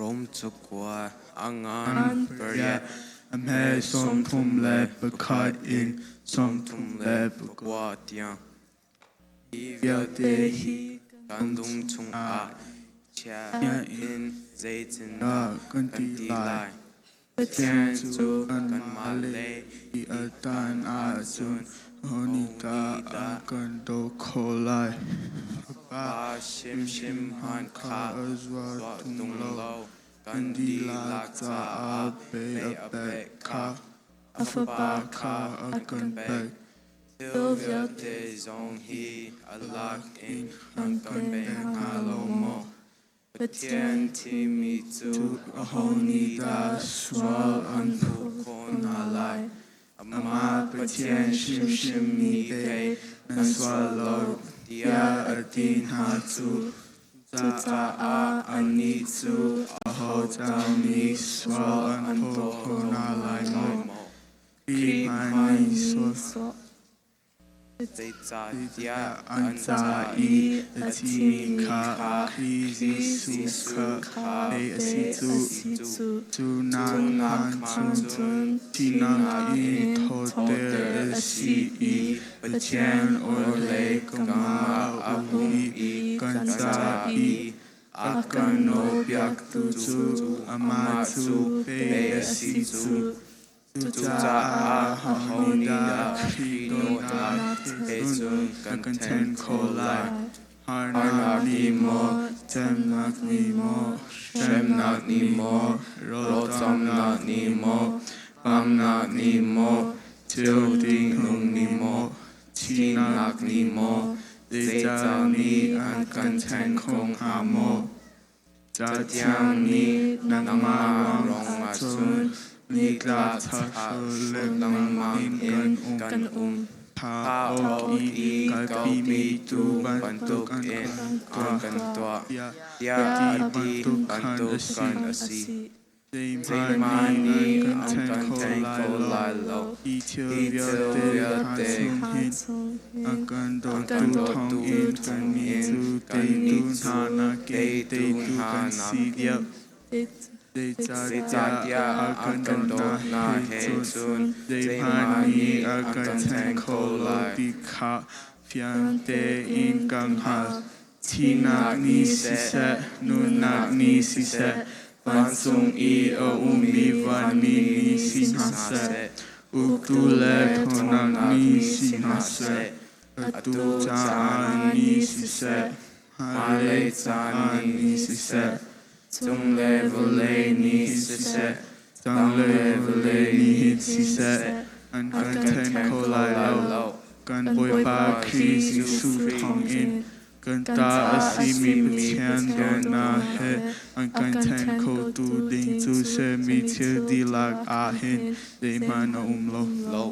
Rom cakuat a ngan pariat a hme 31 in 39 29 tiang. Hi vialte hi kan lung chungah chia in zeitindah kan kan ti ti lai? lai? Pathian Pathian cu cu kanmah kanmah lei lei i a tan ahcun aho nih dah a kan doh khawh lai? Fapa Pa hrimhrim hrimhrim hmanh hmanh kha kha a zuar zuah ṭung tung lo. lo, Kan kan dihlak dihlak caah caah pei pei a a pek pek kha. kha. A A Fapa Fapa kha kha a a kan kan pek. pek. Thil Thil vialte vialte zong hi a lak in in an an kan kan pe pe hnga hnga lo lo maw? maw? Pathian thimmi cu Cu aho aho nih nih dah dah sual sual an an phawt phawt khawh hna hna lai? lai? Amah Amah Pathian Pathian hrimhrim hrimhrim nih nih pei pei nan nan sual sual lo lo tiah tiah a a ti ti hna hna cu. cu. Cucaah Cucaah annih annih cu cu aho aho dah dah nih nih sual sual an an phawt phawt khawh khawh hna hna lai lai maw? maw? Khrih Khrih hmanh hmanh nih sual zeicahtiah an an ca ca i i a a thimi thimi kha kha Khrih Khrih Jesuh kha Jesuh kha pei a si pei cu. a si cu. Cu Cu nak nak khan khan cun cun thihnak thihnak in in thawhter thawhter a a si si i i Pathian Pathian orhlei orhlei kam kam ah ah a a um um i i kan kan ca ca i i a a kan kan nawlpiaktu nawlpiaktu cu cu amah amah cu cu pei pei a a si si cu. cu. Cucaah Cucaah aho aho nih nih dah dah Khrih Khrih dawtnak dawtnak he he cun cun a kan kan ṭhen ṭhen khawh khawh lai? lai? Harnak Harnak nih nih maw, maw, ṭemnak nih maw, hremnak hremnak nih nih maw, maw, rawlṭamnak rawlṭamnak nih nih maw, maw, pamnak pamnak nih nih maw, maw, thil thil ṭihnung ṭihnung nih nih maw, maw, thihnak thihnak nih nih maw, maw, zeicah zeicah nih nih an an kan kan ṭhen ṭhen kho kho hnga hnga maw? maw? Cathiang Cathiang nih nih nangmah nangmah ruangah ruangah cun cun nitlak nitlak thahro thahro lengmang lengmang in kan in um. kan um. Tha Tha awk awk i i kalpimi kalpimi tuu tuu bantuk bantuk an in kan an tuah kan tuah tiah tiah a ti a ti bantuk khan a bantuk si. khan a si. Zeihmanh Zeihmanh nih an nih kan an ṭhen kan kho ṭhen lai kho lo. lai lo. Hi thil Hi thil vialte hna vialte chung hin a kan an dawtu kan dawtu thawngin kannih thawngin cu kannih teitu cu hna nakin teitu teitu hna kan si nakin deuh. Zeicahtiah zeicahtiah a a kan kan dawtnak dawtnak he he cun cun zeihmanh zeihmanh nih nih a an kan kan ṭhen ṭhen kho kho lo lai. ti kha fiang tein ka hngalh. Thihnak Thihnak nih nih siseh, siseh, nunnak nunnak nih nih siseh, siseh, vancung vancung i i a a ummi ummi vanmi vanmi nih nih si si hna hna seh, seh, uktu uktu le le ṭhawnnak ṭhawnnak nih nih si si hna hna seh, seh, atu atu caan caan nih nih siseh, siseh, hmailei hmailei caan caan nih nih siseh, siseh, cung le vawlei nih siseh, tanglei tanglei vawlei vawlei nih nih hin siseh, siseh, an an kan kan ṭhen ṭhen kho kho lai lai lo. lo. Kan Bawipa Bawipa Khrih Khrih Jesuh Jesuh thawngin thawngin kan kan ta ta a a simi simi Pathian Pathian dawtnak dawtnak he he an a kan kan ṭhen ṭhen khotu khotu ding ding cu cu sermi sermi thil thil dihlak dihlak ah ah hin hin zeihmanh a zeihmanh um a lo. um lo.